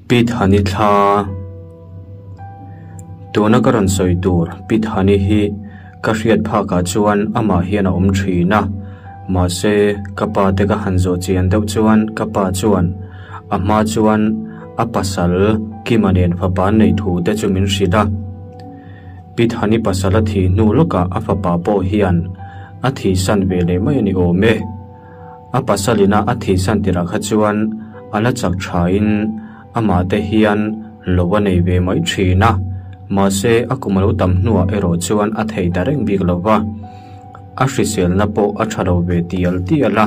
Pi Thani thla Tuna ka rawn sawi tur Pi Thani hi ka hriat phakah chuan amah hian a awm thin a, mahse ka pa te ka han zawh chian deuh chuan ka pa chuan a hma chuan a pasal Kima nen fapa an neih thu te chu min hrilh a. Pi Thani pasal a thih hnu lawkah a fapa pawh hian a thihsan ve leh mai a ni awm e. A pasalina a thihsan tirah kha chuan a la chak thain amah te hian lo a nei ve mai thin a, mahse a kum a lo tam hnuah erawh chuan a thei ta reng bik lo va, a hriselna pawh a tha lo ve tial tial a,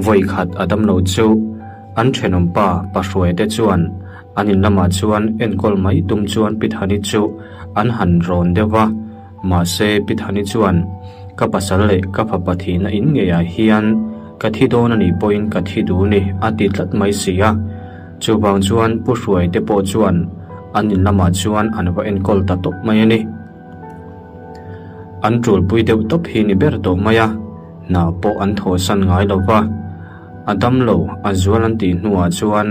vawi khat a dam lo chu an thenawmpa Pahruaia te chuan an in lamah chuan enkawl mai tum chuan Pithani chu an han rawn deuh va. Mahse, Pi Thani chuan, Ka pasal leh ka fapa thihna in ngeiah hian ka thi dawn a nih pawhin ka thi duh ni, a ti tlat mai si a. Chuvang chuan Pu Hruai te pawh chuan an in lamah chuan an va enkawl ta tawp mai a ni. An tulpui deuh tawp hi ni ber tawh mai a, hna pawh an thawhsan ngai lo va. A damlo a zual an tih hnuah chuan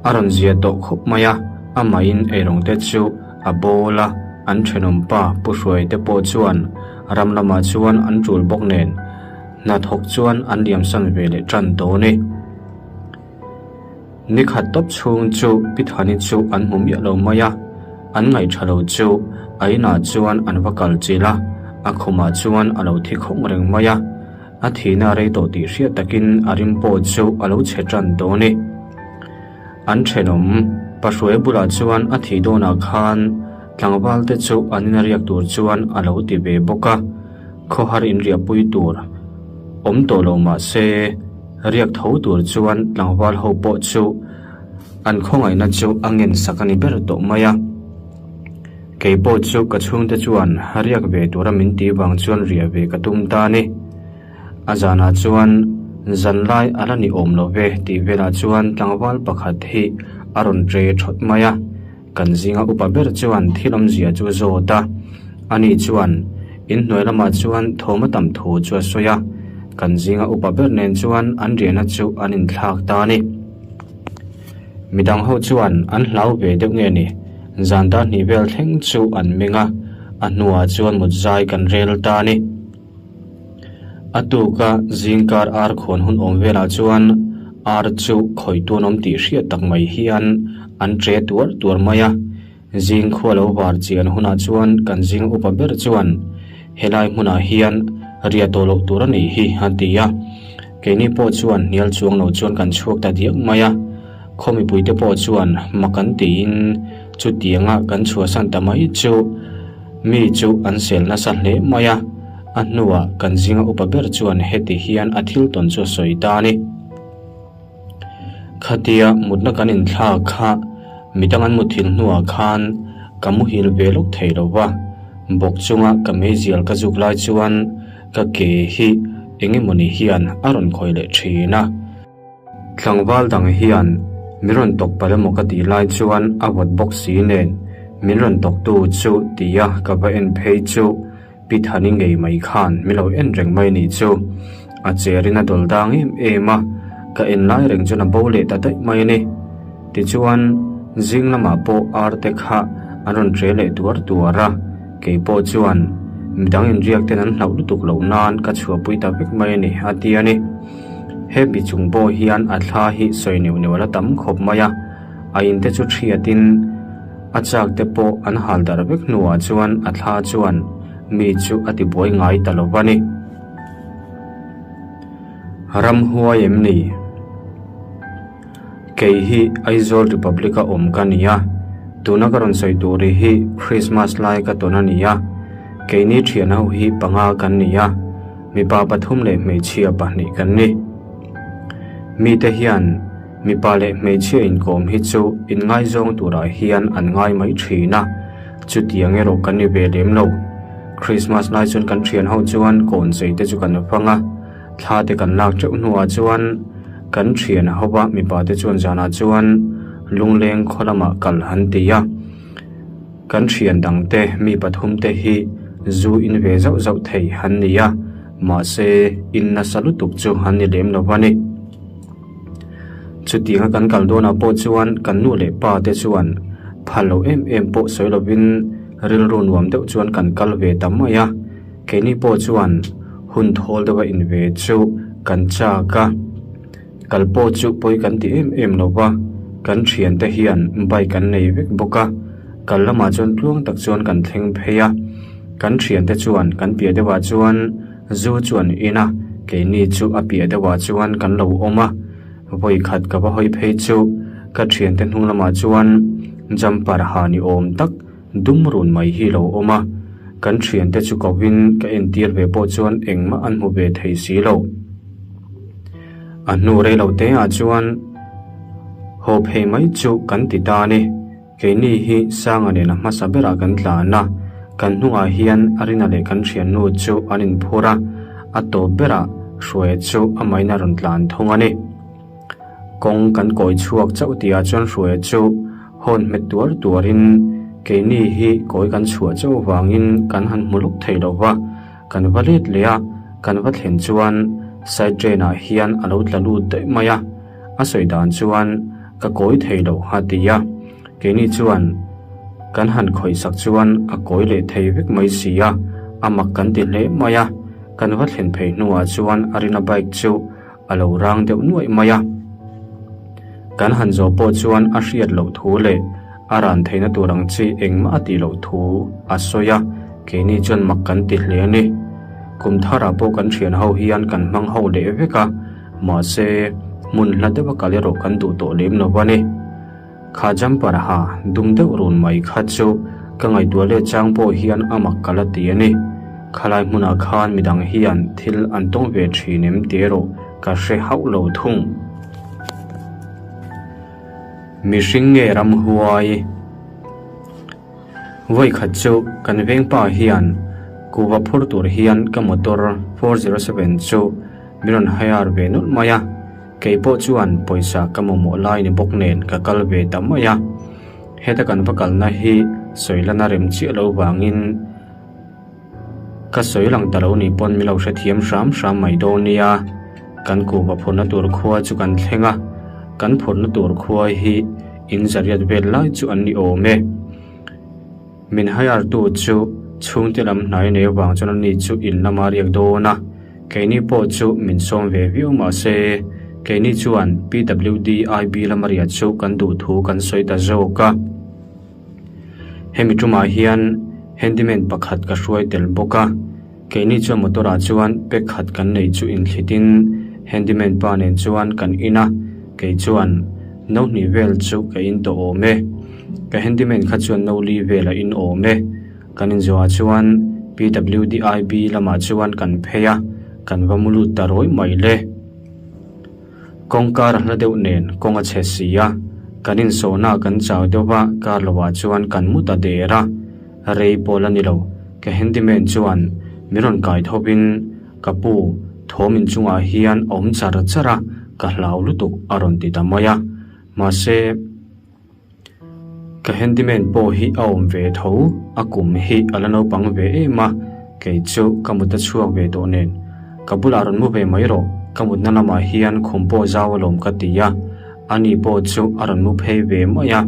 a rawn zia tawh khawp mai a, amahin eirawng te chu a bawl a, an thenawm pa Pu Hruai te pawh chuan ram lamah chuan an tul bawk nen hnathawk chuan an liamsan ve leh tan dawn e. Ni khat tawp chhung chu Pi Thani chu an hmu miah lo mai a, an ngaih tha lo chu a inah chuan an va kal chilh a, a khumah chuan a lo thi khawng reng mai a. A thihna rei tawh tih hriat takin a rim pawh chu a lo chhe tan dawn e. An thenawm Pahruai bulah chuan a thih dawnah khan tlangval te chu an ina riak tur chuan a lo ti ve bawk a, khawhar inriahpui tur awm tawh lo mah se riak tho tur chuan tlangval ho pawh chu an khawngaihna chu a ngen sak a ni ber tawh mai a. Kei pawh chu ka chhungte chuan riak ve tura min tih vang chuan riah ve ka tum ta a ni. A zanah chuan zanlai a la ni awm lo ve tih velah chuan tlangval pakhat hi a rawn ṭe ṭhawt mai a. Kan zinga upa ber chuan thil awmzia chu zawt a. Ani chuan inhnuai lamah chuan thawm a tam thu chu a sawi a. Kan zinga upa ber nen chuan an riahna chu an inthlak ta a ni. Midang ho chuan an hlau ve deuh nge ni? Zan dar hnih vel thleng chu an meng a, a hnuah chuan mut zai kan rel ta a ni. A tuka zingkar ar khawn hun awm velah chuan ar chu khawih tun awm tih hriat tak mai hian an che tuar tuar mai a. Zing khua lo var chian hunah chuan kan zing upa ber chuan helai hmunah hian riah tawh loh tur a nih hi a ti a. Keini pawh chuan hnial chuang lo chuan kan chhuak ta diak mai a. Khaw mipuite pawh chuan mak an tiin chutianga kan chhuahsan ta mai chu mi chu an sel nasa hle mai a. A hnuah kan zinga upa ber chuan heti hian a thil tawn chu a sawi ta a ni. Khatia mutna kan inthlak kha midang an muthil hnuah khan ka muhil ve lawk thei lo va, bawk chunga ka meizial ka zuk lai chuan ka ke hi eng emawni hian a rawn khawih leh thin a. Tlangval dang hian min rawn tawk palh emaw ka tih lai chuan a vawt bawk si nen min rawn tawktu chu tia ka va en phei chu Pi Thani ngei mai khan min lo en reng mai nih chu. A cherin a dawl dang em em a, ka en lai reng chuan a bo leh ta daih mai a ni. Tichuan, zing lamah pawh ar te kha an rawn ṭe leh tuar tuar a, kei pawh chuan midang inriak ten an hlauh lutuk loh nan ka chhuahpui ta vek mai a ni, a ti a ni. He mi chung pawh hian a thla hi sawi neuh neuh a la tam khawp mai a, a in te chu ṭhiatin, A chak te pawh an hal darh vek hnuah chuan a thla chuan mi chu a ti buai ngai ta lo va ni. Ramhuai em ni? Kei hi Aizawl Republic a awm ka ni a, tuna ka rawn sawi tur ri hi Christmas lai ka tawn a ni a, keini thian ho hi panga kan ni a, mipa pathum leh hmeichhia pahnih kan ni. Mite hian. Mipa leh hmeichhia inkawm hi chu inngaizawng turah hian an ngai mai thin a, chutiang erawh kan ni ve lem lo. Christmas lai chuan kan thian ho chuan kawn chei te chu kan fang a, thla te kan lak teuh hnuah chuan kan thian hova mipa te chuan zanah chuan lungleng khaw lamah kal an ti a. Kan thian dang te mi pathum te hi zu in ve zauh zauh thei an ni a, mahse in nasa lutuk chu an ni lem lo a ni. Chutianga kan kal dawnah pawh chuan kan nu leh pa te chuan phal lo em em pawh sawi lovin rilru nuam deuh chuan kan kal ve ta mai a. Keini pawh chuan hun thawl deuha in ve chu kan chak a. Kal pawh chu pawi kan ti em em lo va, kan thiante hian bike an nei vek bawk a, kal lamah chuan tluang tak chuan kan thleng phei a. Kan thiante chuan kan piah deuhah chuan zu chu an in a, keini chu a piah deuhah chuan kan lo awm a. Vawi khat ka va hawi phei chu ka thiante hnung lamah chuan jumper ha ni awm tak dum run mai hi lo awm a. Kan thiante chu kovin ka entir ve pawh chuan engmah an hmu ve thei si lo. A hnu rei lo te ah chuan haw phei mai chu kan ti ta a ni. Keini hi Sanga nen a hmasa berah kan tlan a, kan hnungah hian Arina leh kan thiannu chu an inphur a, a tawp berah Hruaia chu amahin a rawn tlan thung a ni. Kawng kan kawi chhuak chauh tihah chuan Hruaia chu hawn hmet tuar tuarin keini hi kawi kan chhuah chauh vangin kan han hmu lawk thei lo va, Kan va let leh a, kan va thlen chuan side drain ah hian a lo tla lut daih mai a, a sawi dan chuan ka kawi thei lo a ti a, keini chuan kan han khawih sak chuan a kawi leh thei vek mai si a, a mak kan ti hle mai a, kan va thlen phei hnuah chuan a rina bike chu a lo rang deuh nuaih mai a. Kan han zawh pawh chuan a hriat loh thu leh a ran theihna tur ang chi engmah a tih loh thu a sawi a, keini chuan mak kan ti hle a ni. Kum tharah pawh kan thian ho hian kan hmang ho leh vek a, mahse hmun hla deuha kal erawh kan duh tawh lem lo a ni. Kha jumper ha dum deuh run mai kha chu ka ngaihtuah leh chang pawh hian a mak ka la ti a ni. Khalai hmunah khan midang hian thil an tawng ve thin em tih erawh ka hre hauh lo thung. Mihring nge ramhuai? Vawikhat chu kan vengpa hian kuhva phur tur hian ka motor 407 chu min rawn hire ve nawlh mai a. Kei pawh chuan pawisa ka mamawh lai ni bawk nen ka kal ve ta mai a. Heta kan va kalna hi sawi lana rem chiah lo vangin ka sawi lang ta lo ni pawn min lo hrethiam hram hram mai dawn nia. Kan kuhva phurna tur khua chu kan thleng a, kan phurna tur khua hi in zariat vel lai chu an ni awm e. Min hire tu chu chhungte lam hnai nei avang chuan ani chu in lama riak dawn a, keini pawh chu min sawm ve viau mahse keini chuan PWD IB lama riah chu kan duh thu kan sawi ta zawk a. Hemi tumah hian handyman pakhat ka hruai tel bawk a. Keini chuan motor ah chuan pack khat kan neih chu inthlitin handyman pa nen chuan kan in a, kei chuan no hnih vel chu ka in tawh awm e. Ka handyman kha chuan no li vel a in awm e. Kan inzawh ah chuan PWDIB lamah chuan kan phei a, kan va mu lut ta rawi mai le. Kawngkar a hla deuh nen kawng a chhe si a, kan insawhna kan chau deuh va kar lovah chuan kan mu ta der a. Rei pawh la ni lo, ka handyman chuan min rawn kai thawpin ka pu thawm inchungah hian a awm char char a, ka hlau lutuk a rawn ti ta mai a. Mahse. Ka handyman pawh hi a awm ve tho, a kum hi a la naupang ve em a, kei chu ka mut a chhuak ve tawh nen. Ka bulah rawn mu ve mai rawh, ka mutna lamah hian khum pawh zau alawm ka ti a, ani pawh chu a rawn mu phei ve mai a.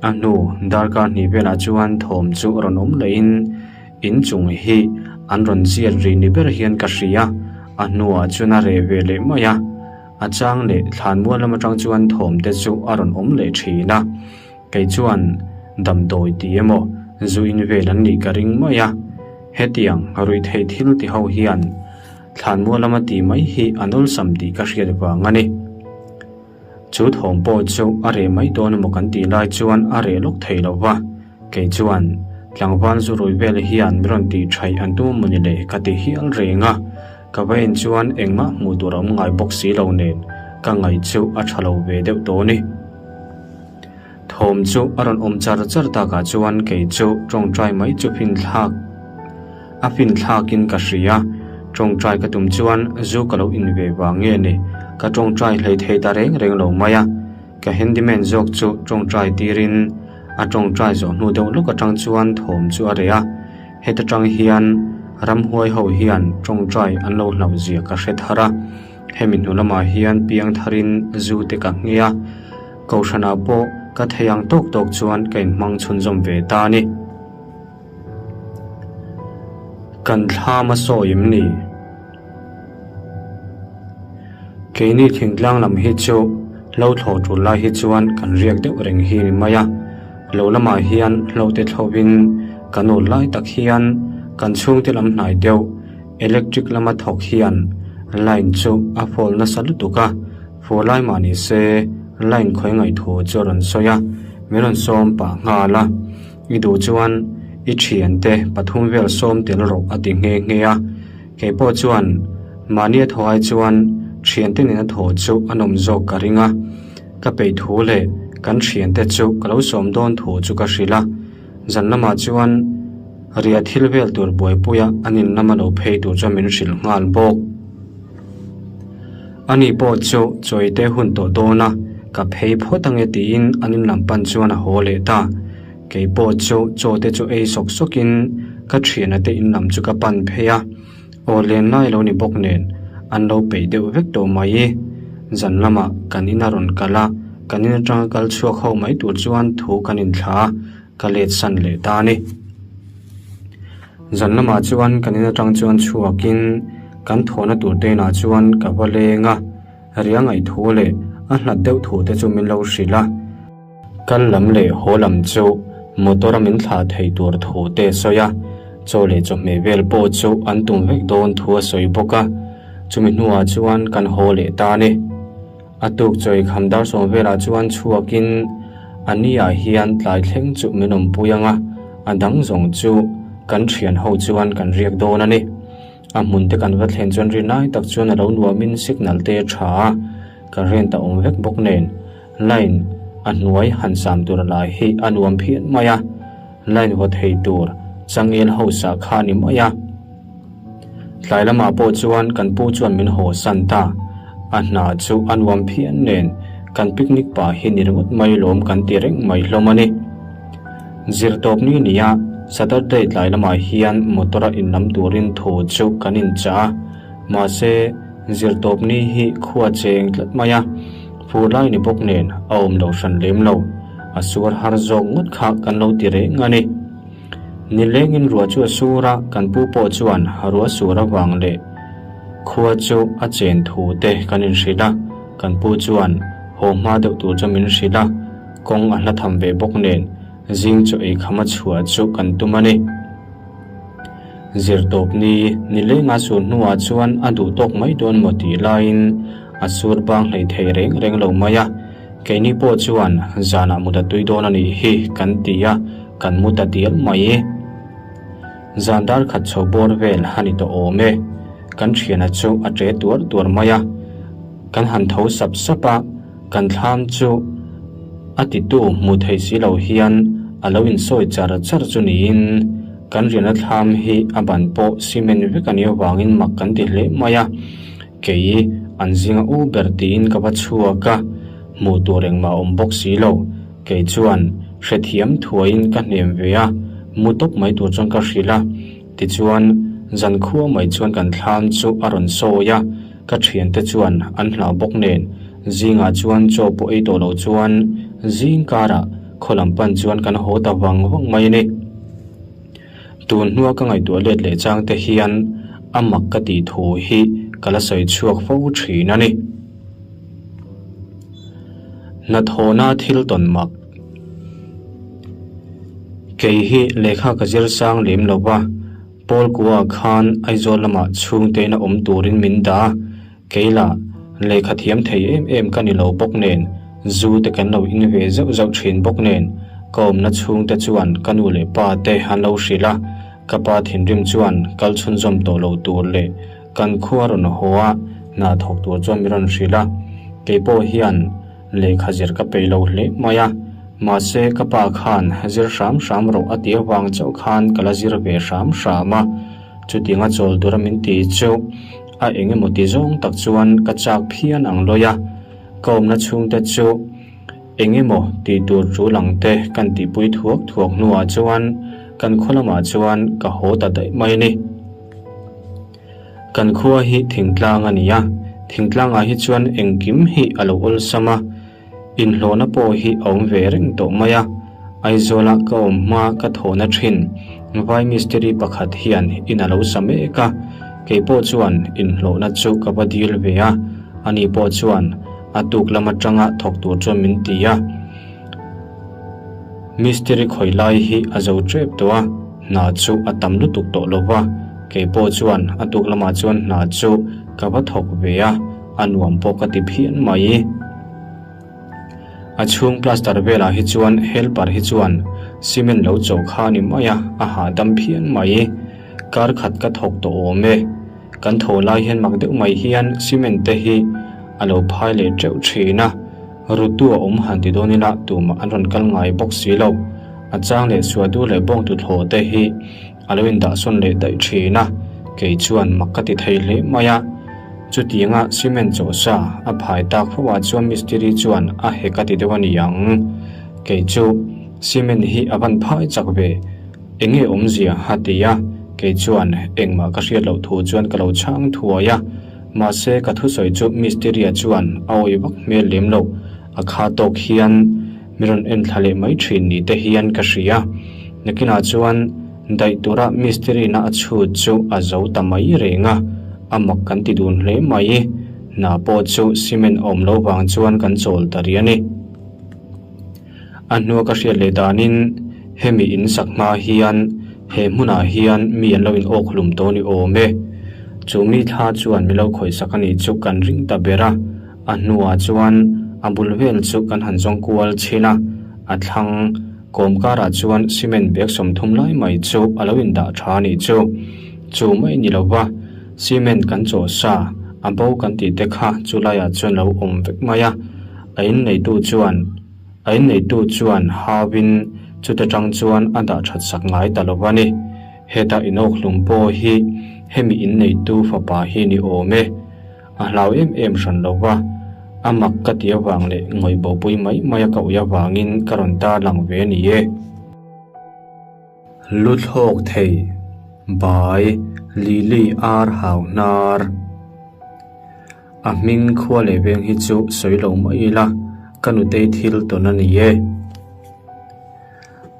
A hnu darkar hnih velah chuan thawm chu rawn awm lehin inchung hi an rawn ziat rih ni ber hian ka hria, a hnuah chuan a reh ve leh mai a. A chang leh thlanmual lam atang chuan thawm te chu a rawn awm leh thin a, kei chuan damdawi ti emaw zu in vel an nih ka ring mai a, hetiang ruihtheih thil ti ho hian thlanmual lama ti mai hi an awlsam tih ka hriat vang a ni. Chu thawm pawh chu a reh mai dawn emaw kan tih lai chuan a reh lawk thei lo va, kei chuan tlangval zu rui vel hian min rawn tih thaih an tum emaw ni le ka ti hial reng a. Ka va en chuan engmah hmuh tur a awm ngai bawk si lo nen ka ngaih chu a tha lo ve deuh tawh a ni. Thawm chu a rawn awm char char takah chuan kei chu tawngtai mai chu finthlak a finthlakin ka hria. Tawngtai ka tum chuan zu ka lo in ve vang nge ni ka tawngtai hlei thei ta reng reng lo mai a. Ka handyman zawk chu tawngtai tirin a tawngtai zawh hnu deuh lawk atang chuan thawm chu a reh a. Heta tang hian ramhuai ho hian tawngtai an lo hlauh zia ka hre thar a. Hemi hnu lamah hian piang tharin zu te ka nghei a, Kohhranah pawh ka thei ang tawk tawk chuan ka inhmang chhunzawm ve ta a ni. Kan thlam a sawi em ni? Keini thingtlang lam hi chu hlo thlawh tul lai hi chuan kan riak deuh reng hi ni mai a, lo lamah hian hlo te thlawhin kan ul lai tak hian kan chhungte lam hnai deuh electric lama thawk hian line chu a fall nasa lutuk a, fur lai mah ni se line khawi ngaih thu chu a rawn sawi a, min rawn sawm pah nghal a. I duh chuan i thiante pathum vel sawm tel rawh a ti nghe nghe a. Kei pawh chuan mahni a thaw ai chuan thiante nena thaw chu a nawm zawk ka ring a. Ka peih thu leh kan thiante chu ka lo sawm dawn thu chu ka hrilh a. Zan lamah chuan riah thil vel tur buaipuia an in lama lo phei tur chuan min hrilh nghal bawk. Ani pawh chu chawite hun tawh dawn a, ka phei phawt ange tiin an in lam pan chuan a haw leh ta. Kei pawh chu chaw te chu ei sawk sawk in ka thiana te in lam chu ka pan phei a, aw len lai lo ni bawk nen an lo peih deuh vek tawh mai. Zan lamah kan in a rawn kal a, kan in atanga kal chhuak ho mai tur chuan thu kan inthla a, ka let san leh ta a ni. Zan lamah chuan kan in atang chuan chhuakin kan thawhna tur te inah chuan ka va leng a, ria ngaih thu leh a hlat deuh thu te chu min lo hrilh a. Kal lam leh haw lam chu motor a min thlah thei tur thu te a sawi a, chaw leh chawhmeh vel pawh chu an tum vek dawn thu a sawi bawk a, chumi hnuah chuan kan haw leh ta a ni. A tuk chawi kham dar sawm velah chuan chhuakin a ni ah hian tlai thleng chu min awmpui ang a, a dang zawng chu kan thian ho chuan kan riak dawn a ni. A hmun te kan va thlen chuan ri lai tak chuan a lo nuamin signal te a tha a, current a awm vek bawk nen line a hnuai han sam tur a lai hi a nuam phian mai a, line vaw thei tur changel ho sah kha a ni mai a. Tlai lamah pawh chuan kan pu chuan min haw san ta. A hna chu a nuam phian nen kan picnic pah hi ni ringawt mai lawm kan ti reng mai hlawm a ni. Zirtawp ni nia Saturday tlai lamah hian motor a inlam turin thu chu kan inchah a, mahse zirtawp ni hi khua cheng tlat mai a, fur lai ni bawk nen a awm lo hran lem lo. A suar har zawk ngawt kha kan lo ti reng a ni. Nilengin ruah chu a sur a, kan pu pawh chuan ruah sur avang leh khua chu a chen thu te kan inhrilh a, kan pu chuan haw hma deuh tur chu min hrilh a, kawng a hla tham ve bawk nen zing chaw ei kham a chhuah chu kan tum a ni. Zirtawp ni nilenga sur hnuah chuan a duh tawk mai dawn maw tih laiin a sur bang hlei thei reng reng lo mai a. Keini pawh chuan zanah mut a tui dawn a nih hi kan ti a, kan mu ta dial mai. Zan dar khat chho bawr vel a ni tawh awm e. Kan thiana chu a ṭe tuar tuar mai a, kan han tho sap sap a, kan thlam chu a titu hmuh theih si lo hian a lo insawi char char chu niin kan riahna thlam hi a ban pawh cement vek a nih avangin mak kan ti hle mai a. Kei an zinga u ber tiin ka va chhuak a, hmuh tur engmah awm bawk si lo. Kei chuan hrethiam thuaiin ka hnem ve a, mu tawp mai tur chuan ka hrilh a. Tichuan, zankhua mai chuan kan thlam chu a rawn sawi a, ka thiante chuan an hlau bawk nen, zingah chuan chaw pawh ei tawh loh chuan zing karah khaw lam pan chuan kan haw ta vang vang mai a ni. Tun hnua ka ngaihtuah let leh chang te hian a mak ka tih thu hi ka la sawi chhuak fo thin a ni. Hnathawhna thil tawn mak. Kei hi lehkha ka zir sang lem lo va, Paul Kua khan Aizawl lamah chhungteina awm turin min dah a, Keilah, lehkha thiam thei em em ka ni lo bawk nen, zu te kan lo in ve zauh zauh thin bawk nen, ka awmna chhungte chuan ka nu leh pa te an lo hrilh a, ka pa thinrim chuan kal chhunzawm tawh lo tur leh kan khua rawn haw a hna thawk tur chuan min rawn hrilh a, kei pawh hian lehkha zir ka peih lo hle mai a, mahse ka pa khan zir hram hram rawh a tih avang chauh khan ka la zir ve hram hram a, chutianga chawl tura min ti chu. A eng emaw ti zawng tak chuan ka chak phian ang lawi a, ka awmna chhungte chu eng emaw tih tur tul ang te kan tihpui thuak thuak hnuah chuan kan khaw lamah chuan ka haw ta daih mai a ni. Kan khua hi thingtlang a ni a, Thingtlangah hi chuan engkim hi a lo awlsam a, inhlawhna pawh hi a awm ve reng tawh mai a. Aizawla ka awm hma ka thawhna thin vai mistiri pakhat hian in a lo sa mek a, kei pawh chuan inhlawhna chu ka va dil ve a, ani pawh chuan a tuk lam atanga thawk tur chuan min ti a. Mistiri khawi lai hi a zo tep tawh a, hna chu a tam lutuk tawh lo va, kei pawh chuan a tuk lamah chuan hna chu ka va thawk ve a, a nuam pawh ka ti phian mai. A chhung plaster velah hi chuan helper hi chuan cement lo chawh kha a ni mai a, a hahdam phian mai. Kar khat ka thawk tawh awm e. Kan thaw lai hian mak deuh mai hian cement te hi a lo phai leh teuh thin a, rutu a awm han ti dawn ila tumah an rawn kal ngai bawk si lo. A chang leh suahdu leh bawngtuthlawh te hi a lo indahsawn leh daih thin a, kei chuan mak ka ti thei hle mai a. Chutianga cement chawh sa a phai tak fo ah chuan mistiri chuan a hek a ti deuh a ni ang. Kei chu cement hi a van phai chak ve. Enge awmzia a ti a, kei chuan engmah ka hriat loh thu chuan ka lo chhang thuai a, mahse ka thusawi chu Mysteria chuan a awih vak hmel lem lo, a kha tawk hian mi rawn en thla leh mai thin ni te hian ka hria. Nakinah chuan daih tura Mystery-na a chhut chu a zo ta mai reng a, a mak kan ti dun hle mai. Hna pawh chu cement awm lo vang chuan kan chawl ta rih a ni. A hnua ka hriat leh danin hemi in sak hma hian he hmunah hian mi an lo in awk hlum tawh ni awm e. Chu mi thla chuan mi lo khawih sak a nih chu kan ring ta ber a, a hnuah chuan a bul vel chu kan han zawng kual chhin a, a thlang kawm karah chuan cement bag 30 lai mai chu a lo in dah tha a nih chu. Chu mai ni lova cement kan chawh sa a bo kan tih te kha chu laiah chuan lo awm vek mai a. A inneitu chuan A inneitu chuan hauin chuta tang chuan a dah that sak ngai ta lo a ni. Heta inawkhlum pawh hi hemi inneitu fapa hi ni awm e. A hlau em em hran lo va, a mak ka ti avang leh ngawih bopui mai mai a ka ui avangin ka rawn tarlang ve a ni e. Lu thlawk thei, bai, lili ar hau hnar. A hming khua leh veng hi chu sawi lo mai ila, ka nutei thil tawn a ni e.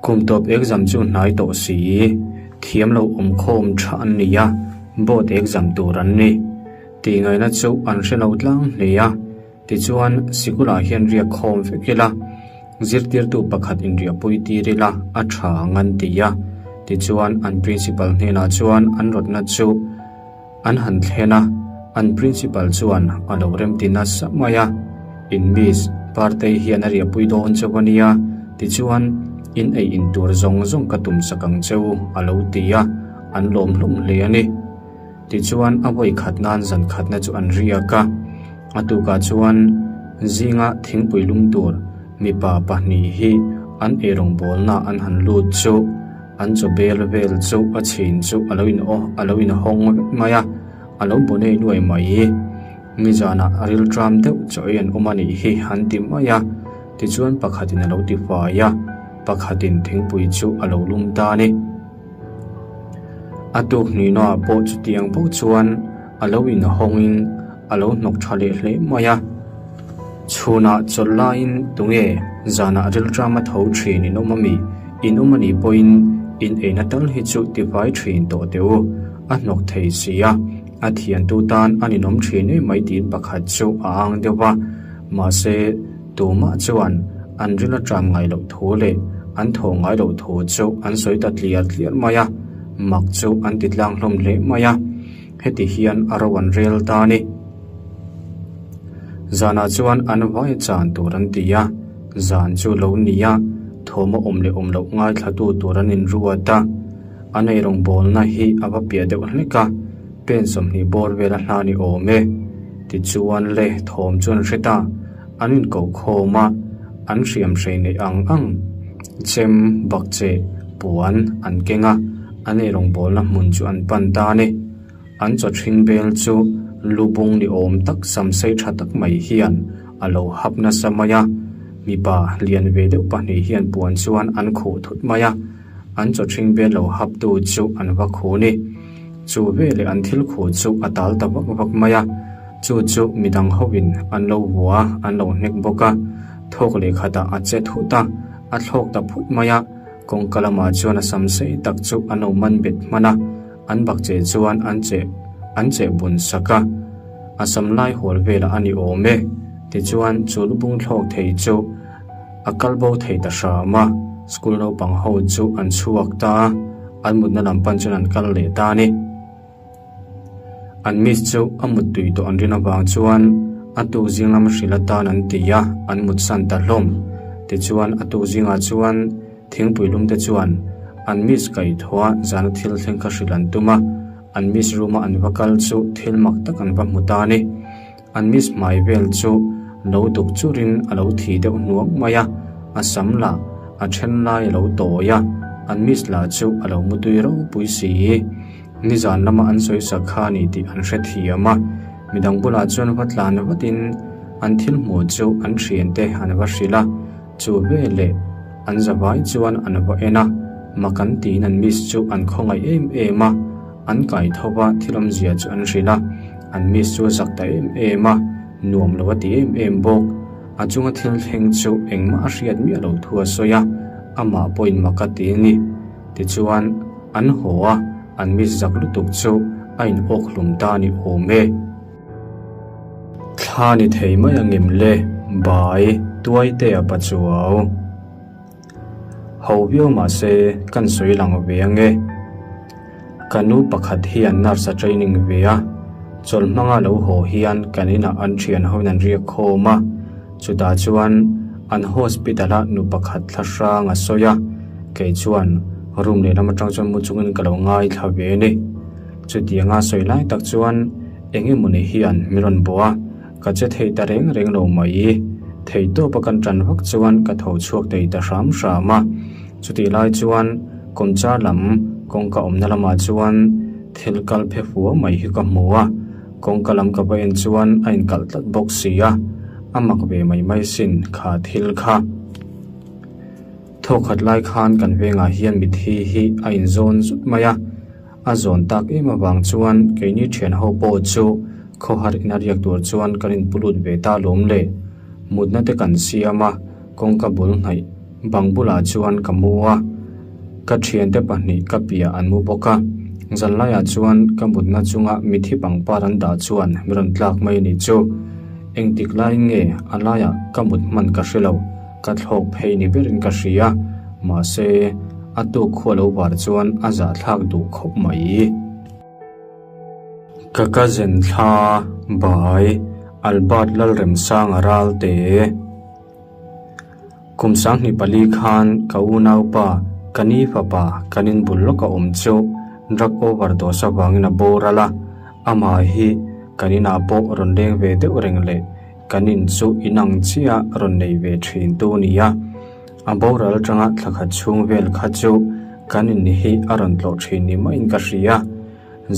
Kum tawp exam chu hnai tawh si, thiam lo awm khawm tha an ni a, board exam tur an ni. Tih ngaihna chu an hre lo tlang hle a, tichuan sikulah hian riak khawm vek ila, zirtirtu pakhat inriahpui tir ila a tha ang an ti a, tichuan an principal hnenah chuan an rawtna chu An han thlen a, an principal chuan a lo remti nasa mai a, In miss, Partei hian a riahpui dawn cheu a nia, tichuan in ei in tur zawng zawng ka tum sak ang cheu a lo ti a, an lawm hlawm hle a ni. Tichuan a vawi khat nan zan khatna chu an riak a, a tukah chuan zinga thingpui lum tur mipa pahnih hi an eirawngbawlna an han lut chu, An chaw bel vel chu a chhin chu a lo in aw a lo in hawng vek mai a, a lo bu nei nuai mai. Nizanah a rilṭam deuh chaw ei an awm a nih hi an ti mai a, tichuan pakhatin a lo ti fai a, pakhatin thingpui chu a lo lum ta a ni. A tuk hnuinaah pawh chutiang bawk chuan a lo in hawngin a lo hnawk ṭha leh hle mai a. Chhunah chawlh laiin tunge zanah rilṭama tho ṭhin in awm a mi? In awm a nih pawhin in eina tal hi chu tifai ṭhin tawh teh u. A hnawk thei si a, a thiantu tan a ninawm ṭhin em mai tiin pakhat chu a ang deuh va. Mahse, tumah chuan an ril a ṭam ngai loh thu leh an thawh ngai loh thu chu an sawi ta tliar tliar mai a, mak chu an ti tlang hlawm hle mai a. Heti hian a ro an rel ta a ni. Zanah chuan an vai chan tur an ti a, zan chu lo ni a, thawm a awm leh awm loh ngaithlatu tur an inruat a. An eirawngbawlna hi a va piah deuh hlek a, pen 20 bawr vel a hla ni awm e. Tichuan le thawm chu an hre ta, an inkoh khawm a, an hriam hrei neih ang ang, chem, bakcheh, puan an keng a, an eirawngbawlna hmun chu an pan ta a ni. An chaw ṭhing bel chu lu bung ni awm tak sam sei ṭha tak mai hian a lo hap nasa mai a, mipa lian ve deuh pahnih hian puan chuan an khuh thut mai a, an chaw ṭhing bel lo haptu chu an va khu ni. Chu veleh an thil khuh chu a tal ta vak vak mai a. Chu chu midang hoin an lo vua a, an lo hnek bawk a. Thawk leh khatah a che thut a, a thlawk ta phut mai a. Kawngka lamah chuan a sam sei tak chu an lo man bet hman a, an bak che chuan an cheh an cheh bun sak a. A sam lai hawl velah a ni awm e. Tichuan chu lubung thlawk thei chu a kal bo thei ta hram a, school naupang ho chu an chhuak ta a, an mutna lam pan chuan an kal leh ta a ni. An miss chu a mut tui tawh an rin avang chuan a tuk zing lama hrilh atan an ti a, an mut san ta hlawm. Tichuan a tuk zingah chuan thingpui lum te chuan an miss kaihthawh a zana thil thleng kha hrilh an tum a, an miss room a an va kal chu thil mak tak an va hmu ta a ni. An miss hmai vel chu lo duk churin a lo thi deuh hnuang mai a, a sam lah a then lai a lo tawi a, an miss lah chu a lo mutui ropui si. Nizan lama an sawi sak kha a ni tih an hrethiam a, midang bulah chuan va tlan vatin an thil hmuh chu an thiante an va hrilh a, chu veleh an zavai chuan an va en a, mak an tiin an miss chu an khawngaih em em a, an kai tho va thil awmzia chu an hrilh a, an miss chu a zak ta em em a, nuam lo a ti em em bawk. A chunga thil thleng chu engmah a hriat miah lo thu a sawi a, amah pawhin mak a ti a ni. Tichuan, an haw a, an miss zak lutuk chu a in awk hlum ta a ni awm e. Thla ni thei mai ang em le, bai, Tuaitea Pachuau. Ho viau mah se, kan sawi lang ve ang e. Ka nu pakhat hian nurse a training ve a, chawlh hmanga lo haw hian kan inah an thian hoin an riak khawm a, chutah chuan an hospital ah nu pakhat thla hrang a sawi a, kei chuan room lehlam atang chuan mu chungin ka lo ngaithla ve a ni. Chutianga sawi lai tak chuan eng emawni hian min rawn bawh a, ka che thei ta reng reng lo mai. Theihtawpa kan tan vak chuan ka tho chhuak thei ta hram hram a, chutih lai chuan kawmchar lam kawngka awmna lamah chuan thil kal phe fua mai hi ka hmu a, kawngka lam ka va en chuan a inkalh tlat bawk si a, a mak ve mai mai sin kha thil kha. Thawkhat lai khan kan vengah hian mithi hi a inzawn zut mai a. A zawn tak em avang chuan keini thian ho pawh chu khawhar ina riak tur chuan kan inpu lut ve ta lawm le. Mutna te kan siam a, kawngka bul hnaih bang bulah chuan ka mu a, ka thiante pahnih ka piah an mu bawk a. Zanlaiah chuan ka mutna chunga mithi pangpar an dah chuan mi rawn tlak mai a nih chu. Engtik laiin nge a laiah ka mut hman ka hre lo. Ka thlawk phei ni berin ka hria, mahse a tuk khua lo var chuan a zahthlak duh khawp mai. Ka cousin thla bai Albert Lalremsanga Ralte. Kum 2004 khan ka unaupa ka ni fapa kan inbul lawk a awm chu drug overdose avangin a boral a, amah hi kan inah pawh rawn leng ve deuh reng leh Kan in chu in ang chiah rawn nei ve thin tu nia. A boral atanga thla khat chhung vel kha chu kan in hi a rawn tlawh thin ni maiin ka hria.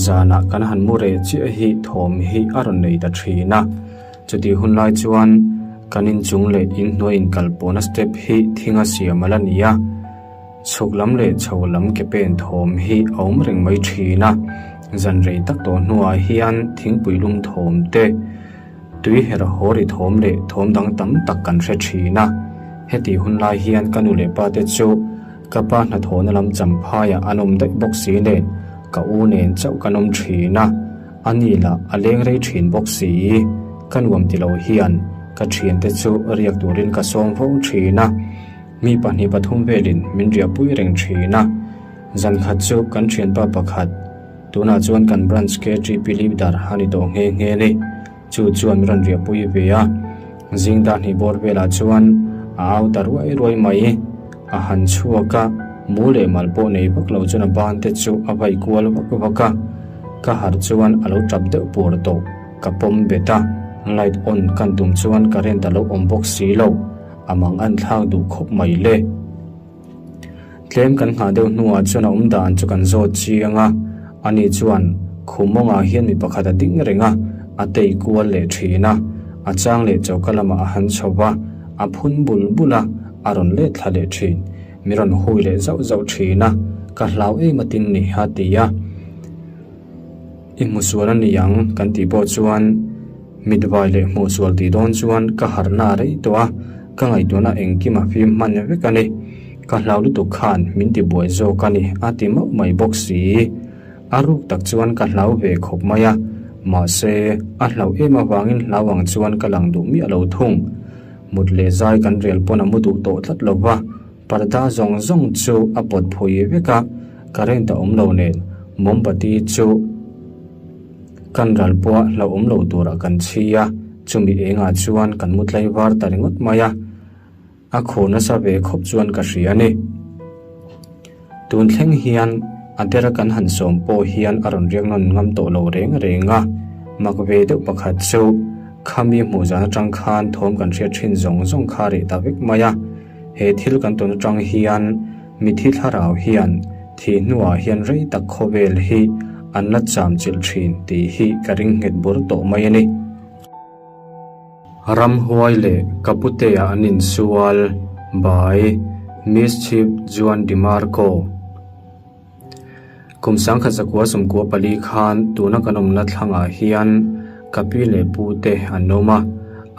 Zanah kan han mu reh chiah hi thawm hi a rawn nei ta thin a. Chutih hun lai chuan kan in chung leh in hnuai inkal pawhna step hi thinga siam a la ni a. Chhuk lam leh chho lam ke pen thawm hi a awm reng mai thin a. Zan rei tak tawh hnuah hian thingpui lum thawm te, Tui herh haw ri thawm leh thawm dang tam tak kan hre thin a, hetih hun lai hian ka nu leh pa te chu ka pa hnathawhna lam champhaiah an awm daih bawk si nen ka u nen chauh kan awm thin a, a ni lah a leng rei thin bawk si. Ka nuam ti lo hian ka thiante chu riak turin ka sawm fo thin a, mi pahnih pathum velin min riahpui reng thin a, zan khat chu kan thianpa pakhat, Tunah chuan kan branch KTP leader a ni tawh nghe nghe ni. Chu chuan min rawn riahpui ve a, zing dar hnih bawr velah chuan a au ta ruai ruai mai. A han chhuak a, mu leh mal pawh nei vak lo chuan a ban te chu a vai kual vak vak a. Ka harh chuan a lo tap deuh pur tawh. Ka pawm bet a, light on kan tum chuan current a lo awm bawk si lo. A mang an thlak duh khawp mai le. Tlem kan nghah deuh hnuah chuan a awm dan chu kan zawt chiang a, ani chuan khum mawngah hian mi pakhat a ding reng a, a tei kual leh thin a, a chang leh choka lamah a han chho va, a phun bul bul a, a rawn let thla leh thin, mi rawn hui leh zauh zauh thin a, ka hlau em atin ni a ti a. I hmu sual a ni ang kan tih pawh chuan. Mitvai leh hmuhsual tih dawn chuan ka harhna a rei tawh a, ka ngaihtuahna engkim a fim hman vek a ni. Ka hlau lutuk khan min ti buai zawk a ni a ti mauh mai bawk si. A ruk tak chuan ka hlau ve khawp mai a, mahse a hlauh em avangin hlau ang chuan ka lang duh miah lo thung. Mut leh zai kan rel pawn a mu duh tawh tlat lo va, parda zawng zawng chu a pawt phui vek a, current a awm lo nen mombati chu kan ral pawh hlauhawm lo turah kan chhi a, chumi engah chuan kan mu tlaivar ta ringawt mai a. A khur nasa ve khawp chuan ka hria a ni. Tun thleng hian a dera kan han sawm pawh hian a rawn riak nawn ngam tawh lo reng reng a, mak ve deuh pakhat chu khami hmuh zan atang khan thawm kan hriat thin zawng zawng kha reh ta vek mai a. He thil kan tawn atang hian mithi thlarau hian thih hnuah hian rei tak khawvel hi an la cham chilh thin tih hi ka ring nghet bur tawh mai a ni. Ramhuai leh ka putea an insual by Mischief Juan DiMarco Kum sangkhat zakua sawmkua pali khan tuna kan awmna thlangah hian ka pi leh pu te an awm a,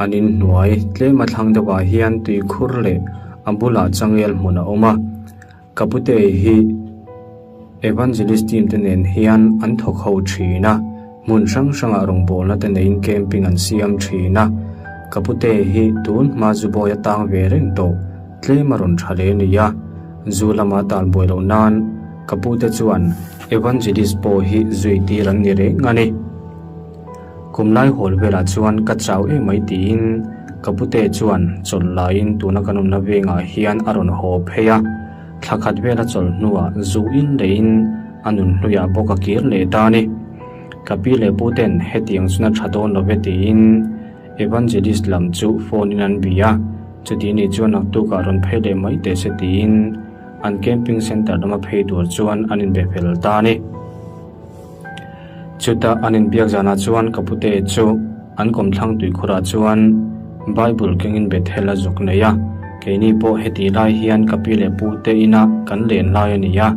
an inhnuai tlema thlang deuhah hian tuikhur leh a bulah changel hmun a awm a. Ka pute hi Evangelist team te nen hian an thawk ho thin a, hmun hrang hrangah rawngbawlna te neiin camping an siam thin a. Ka pute hi tun hma zu bawi a tang ve reng tawh, tlem a rawn tha hle a ni a. Zu lama tal buai loh nan ka pute chuan Evangelist pawh hi zui tir an ni reng a ni. Kum lai hawl velah chuan ka chau em mai tiin ka pute chuan chawlh laiin tuna kan awmna vengah hian a rawn haw phei a, thla khat vela chawlh hnuah zu in leiin a nun hnuiah bawk a kir leh ta a ni. Ka pi leh pu ten hetiang chuna tha dawn lo ve tiin Evangelist lam chu phone in an bia a, chuti nih chuan naktukah rawn phei leh mai teh se tiin an camping centre lama phei tur chuan an inbe fel ta a ni. Chutah an inbiak zanah chuan ka pute chu an kawmthlang tuikhurah chuan Bible kengin Bethel a zuk nei a. Keini pawh heti lai hian ka pi leh pute inah kan len lai a ni a,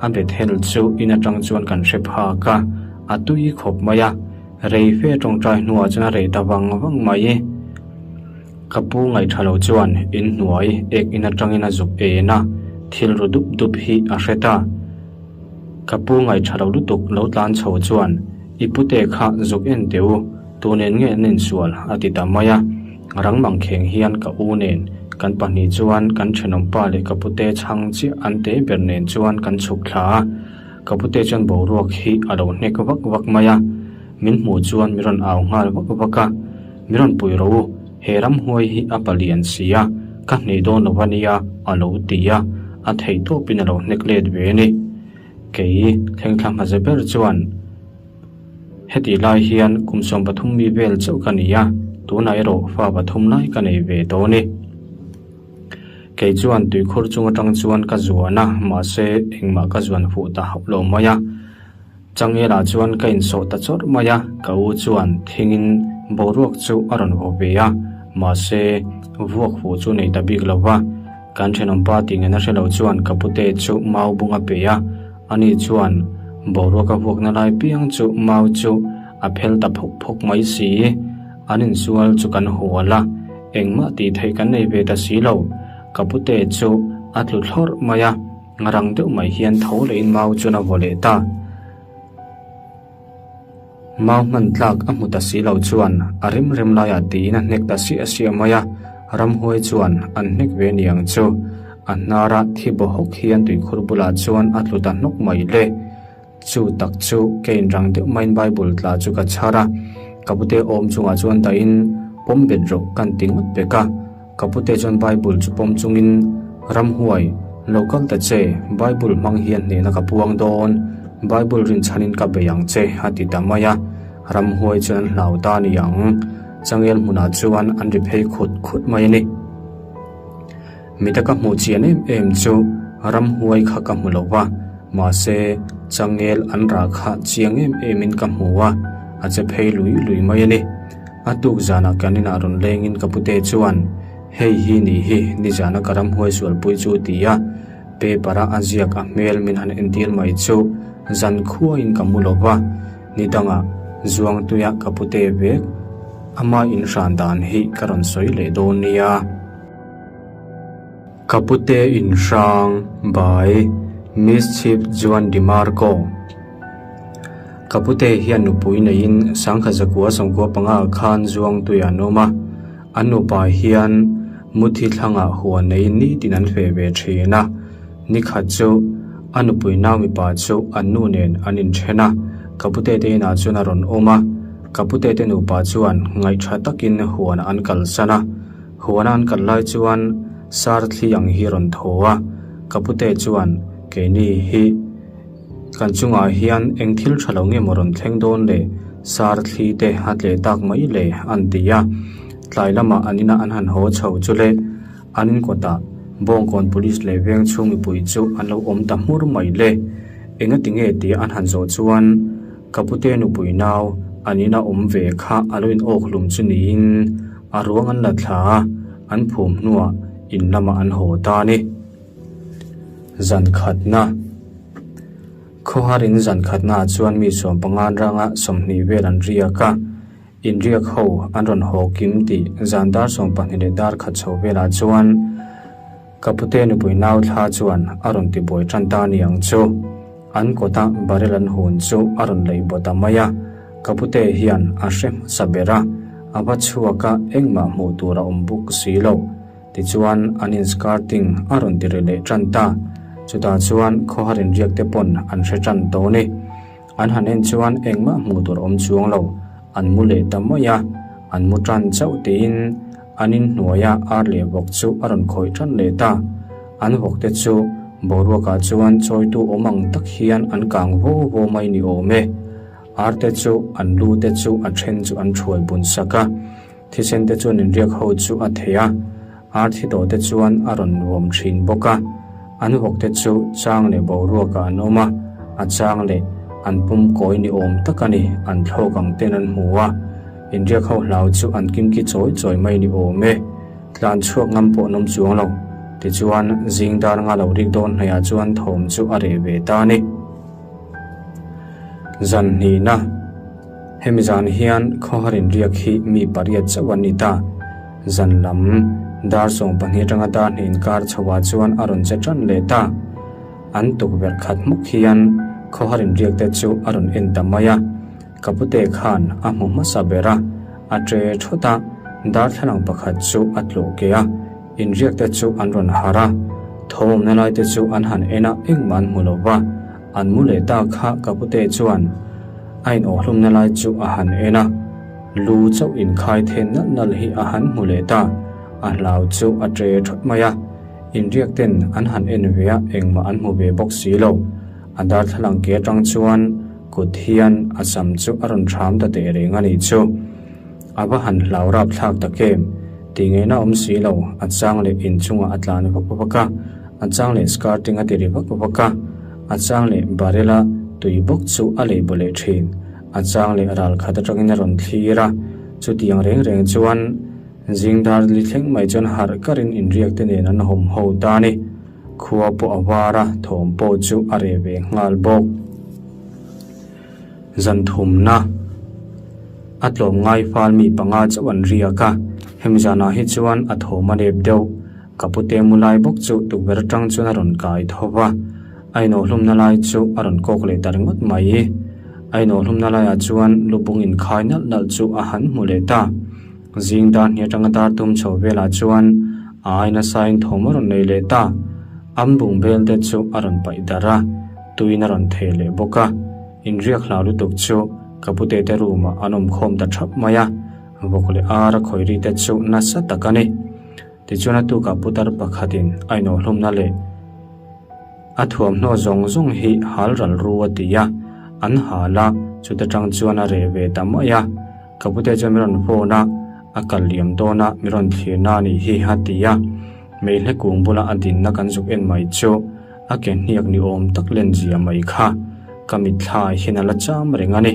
a Bethel chu in atang chuan kan hre phak a, a tui khawp mai a. Rei fe tawngtai hnuah chuan a rei ta vang vang mai. Ka pu ngaihṭha lo chuan inhnuai ek in atangin a zuk en a, thil ru dup dup hi a hre ta. Ka pu ngaihṭha lo lutuk lo tlan chho chuan, I pute kha zuk en teh u, tu nen nge an insual? a ti ta mai a. Rang mangkheng hian ka u nen kan pahnih chuan kan ṭhenawmpa leh ka pute chhang chiah an te ber nen chuan kan chhuk thla a. Ka pute chuan boruak hi a lo hnek vak vak mai a, min hmuh chuan min rawn au nghal vak vak a. Min rawn pui rawh u, he ramhuai hi a palian si a, ka hneh dawn lo a nia, a lo ti a, a theih tawpin a lo hnek let ve a ni. Kei thlengthla hmasa ber chuan hetih lai hian kum 13 mi vel chauh ka ni a, tunah erawh fa pathum lai ka nei ve tawh a ni. Kei chuan tuikhur chung atang chuan ka zuan a, mahse engmah ka zuan fuh ta hauh lo mai a. Changelah chuan ka insawh ta chawrh mai a, ka u chuan thingin boruak chu a rawn vaw ve a, mahse vuak fuh chu nei ta bik lo va. Kan thenawmpa tih ngen a hre lo chuan ka pute chu mau bung a pe a, ani chuan boruak a vuakna lai piang chu mau chu a phel ta phawk phawk mai si. An insual chu kan hual a, engmah tih theih kan nei ve ta si lo. Ka pute chu a tlu thlawrh mai a. Rang deuh mai hian tho lehin mau chuan a vaw leh ta. Mau hman tlak a hmu ta si lo chuan a rem rem laiah tiin a hnek ta siah siah mai a, ramhuai chuan an hnek ve niang chu. A hnara thi baw hawk hian tuikhur bulah chuan a tlu ta hnawk mai le. Chu tak chu keiin rang deuh maiin Bible tla chu ka chhar a, ka pute awm chungah chuan dahin pawm bet rawh kan ti ngawt pek a. Ka pute chuan Bible chu pawm chungin, Ramhuai, lo kal ta che, Bible hmang hian hnehna ka puang dawn, Bible rinchhanin ka bei ang che, a ti ta mai a. Ramhuai chuan an hlau ta a ni ang. Changel hmunah chuan an ri phei khut khut mai a ni. Mita ka hmuh chian em em chu ramhuai kha ka hmu lo va, mahse changel an rah kha chiang em emin ka hmu a, a che phei lui lui mai a ni. A tuk zanah kan inah rawn lengin ka pute chuan, Hei hi nih hi, nizana ka ramhuai sualpui chu ti a, paper a a ziak a hmel min han entir mai chu zan khuain ka mu lo va, ni dangah zuangtuia ka pute vek. Ama in hran dan hi ka rawn sawi leh dawn nia. Ka pute in hrang by Miss Chief Juan DiMarco. Ka pute hian nupui neiin sangkha zakua sawmkua panga khan Zuangtui an awm a, an nupa hian muthi thlangah huan neiin nitin an feh ve thin a. Nikhat chu a nupui nau mipa chu an nu nen an inthen a, ka pute te inah chuan a rawn awm a. Ka pute te nupa chuan ngaihṭha takin huanah an kalsan a. Huana an kal lai chuan sar thli ang hi a rawn thaw a, ka pute chuan keini hi kan chungah hian eng thil tha lo nge maw rawn thleng dawn le, sar thli te a tleh tak mai le an ti a. Tlai lamah an inah an han haw chho chu le an inkawtah Bawngkawn Police leh veng chhung mipui chu an lo awm ta hmur mai le. Engati nge tia an han zawh chuan ka pute nupui nau an ina awm ve kha a lo in awk hlum chu niin A ruang an la thla a, an phum hnuah in lamah an haw ta a ni. Zan khatna Khawharin zan khatnaah chuan mi sawmpangan ranga 20 vel an riak a, inriak ho an rawn haw kim tih zan dar 12 leh dar khat chho velah chuan Ka pute nupui nau thla chuan a rawn ti buai tan ta ni ang chu. An kawta barrel an hun chu a rawn leih baw ta mai a, ka pute hian a hre hmasa ber a, a va chhuak a engmah hmuh tur a awm bawk si lo. Tichuan an inskirting a rawn ti ri leh tan ta. Chutah chuan khawhar inriak te pawn an hre tan tawh ni. An han en chuan engmah hmuh tur a awm chuang lo, an mu leh ta mai a, an mu tan chauh tiin An inhnuaia ar leh vawk chu a rawn khawih tan leh ta. An vawkte chu boruakah chuan chawitu awm ang tak hian an kang vo vo mai ni awm e. Arte chu an lu te chu a then chu an thuai bun sak a, thisen te chuan inriak ho chu a thei a, ar thi tawh te chuan a rawn vawm thin bawk a. An vawkte chu chang leh boruakah an awm a, a chang leh an pum kawi ni awm tak a ni, an thlawk ang ten an hmu a. Inriak ho hlau chu an kimki chawi chawi mai ni awm e. Tlan chhuak ngam pawh an awm chuang lo. Tichuan, zing dar nga lo rik dawn hnaihah chuan thawm chu a reh ve ta a ni. Zan hnihna, Hemi zan hian khawhar inriak hi mi pariat chauh an ni ta. Zan lam, dar 12 atanga dar hnih inkar chhoah chuan a rawn che tan leh ta. An tukverh khat hmuk hian khawhar inriak te chu a rawn en ta mai a. Ka pute khan a hmu hmasa ber a, a ṭe thawt a, darthlalang pakhat chu a tlawh ke a, inriak te chu an rawn harh a, thawmawmna lai te chu an han en a, engmah an hmu lo va, an mu leh ta kha ka pute chuan a inawhhlumna lai chu a han en a, lu chauh inkhai then nalh nalh hi a han hmu leh ta, a hlau chu a ṭe thawt mai a, inriak ten an han en ve a, engmah an hmu ve bawk si lo, a darthlalang ke aṭang chuan. Kut hian a sam chu a rawn ṭham ta teh reng a nih chu. A va han hlau rap thlak tak em? Tih ngaihna awm si lo, a chang leh inchungah a tlan vak vak a, a chang leh skirting a ti ri vak vak a, a chang leh barrel a tui bawk chu a lei baw leh ṭhin, a chang leh ral khat aṭangin a rawn thlir a, chutiang reng reng chuan zing dar li thleng mai chuan harh karin inriak te nen an hawm ho ta a ni. Khua pawh a var a, thawm pawh chu a reh ve nghal bawk. Zan thumna a tlawm ngai fal mi panga chauh an riak a, hemi zanah hi chuan a thawm a rep deuh. Ka pute mu lai bawk chu tukverh atang chuan a rawn kai tho va, a inawhhlumna lai chu a rawn kawk leh ta ringawt mai. A inawhhlumna laiah chuan lubung inkhai nalh nalh chu a han hmu leh ta. Zing dar hnih atanga dar tum chho velah chuan a ai nasain thawm a rawn nei leh ta. Am bung bel te chu a rawn paih darh a, tuin a rawn theh leh bawk a. Inriak hlau lutuk chu ka pute te room ah an awm khawm ta thap mai a, vawk leh ar a khawi ri te chu nasa tak a ni. Tichuan a tukah putar pakhatin a inawhhlumna leh A thuamhnaw zawng zawng hi hal ral ru a ti a, an hal a, chuta tang chuan a reh ve ta mai a. Ka pute chuan mi rawn phone a, a kal liam dawn a, mi rawn thlirna a nih hi a ti a. Meihle kung bula a dinna kan zuk en mai chu a ke hniak ni awm tak len zia mai kha ka mitthla hian a la cham reng a ni.